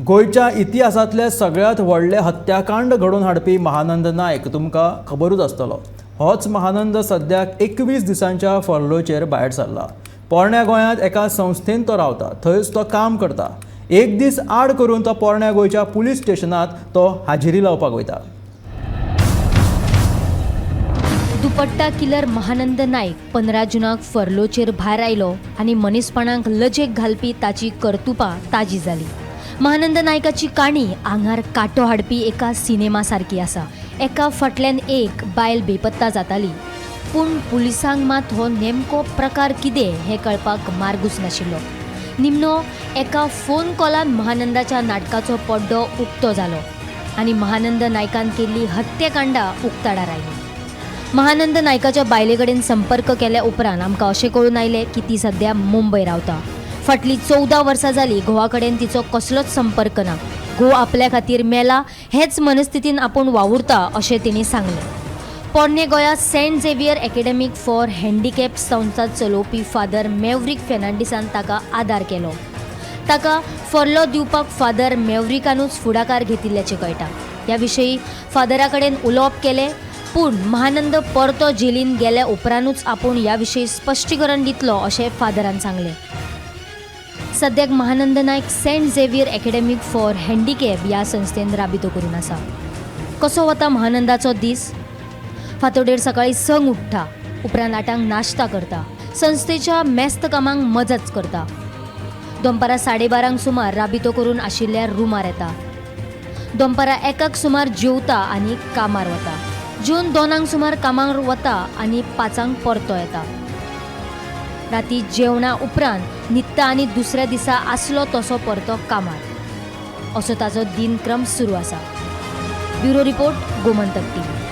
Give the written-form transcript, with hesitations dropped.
गोंयच्या इतिहासांतलें सगळ्यांत व्हडलें हत्याकांड घडोवन हाडपी महानंद नायक तुमकां खबरूच आसतलो. होच महानंद सद्याक 21 दिसांच्या फर्लोचेर भायर सरला. पोरण्या गोंयांत एका संस्थेन तो रावता, थंयच तो काम करता. एक दीस आड करून तो पोरण्या गोंयच्या पुलीस स्टेशनांत तो हाजेरी लावपाक वयता. दुपट्टा किलर महानंद नायक 15 जुनाक फर्लोचेर भायर आयलो आनी मनीसपणाक लजेक घालपी ताची कर्तुपां ताजी जाली. महानंद नायकाची काणी आंगार कांटो हाडपी एका सिनेमा सारकी आसा. एका फाटल्यान एक बायल बेपत्ता जाताली, पूण पुलिसांक मात हो नेमको प्रकार कितें हें कळपाक मार्गूच नाशिल्लो. निमणो एका फोन कॉलान महानंदाच्या नाटकाचो पड्डो उक्तो जालो आनी महानंद नायकान केल्ली हत्याकांडां उक्ताडार आयली. महानंद नायकाच्या बायले कडेन संपर्क केल्या उपरांत आमकां अशें कळून आयलें की ती सद्या मुंबय रावता. फाटलीं 14 वर्सां जालीं घोवा कडेन तिचो कसलोच संपर्क ना. घोव आपल्या खातीर मेला हेच मनस्थितीन आपूण वावुरता अशें तिणें सांगलें. पोरणे गोंया Saint Xavier academic for handicap संस्था चलोवपी फादर मेवरीक फेर्नांडीसान ताका आदार केलो. ताका फर्लो दिवपाक फादर मेवरिकानूच फुडाकार घेतिल्ल्याचें कळटा. ह्या विशयी फादरा कडेन उलोवप केलें, पूण महानंद परतो जेलीन गेल्या उपरांतूच आपूण ह्या विशयी स्पश्टीकरण दितलो अशें फादरान सांगलें. सद्याक Mahanand Naik Saint Xavier academic for handicap ह्या संस्थेन राबितो करून आसा. कसो वता महानंदाचो दीस? फांतोडेर सकाळीं 6 उठ्ठा, उपरांत 8 नाश्ता करता, संस्थेच्या मेस्त कामांक मजत करता. दनपारां 12:30 सुमार राबितो करून आशिल्ल्या रुमार येता. दनपारां 1 सुमार जेवता आनी कामार वता. जून 2 सुमार कामार वता आनी 5 परतो येता. राती जेवणा उपरांत न्हिदता आनी दुसऱ्या दिसा आसलो तसो परतो कामार. असो ताचो दिनक्रम सुरू आसा. Bureau report, Gomantak TV.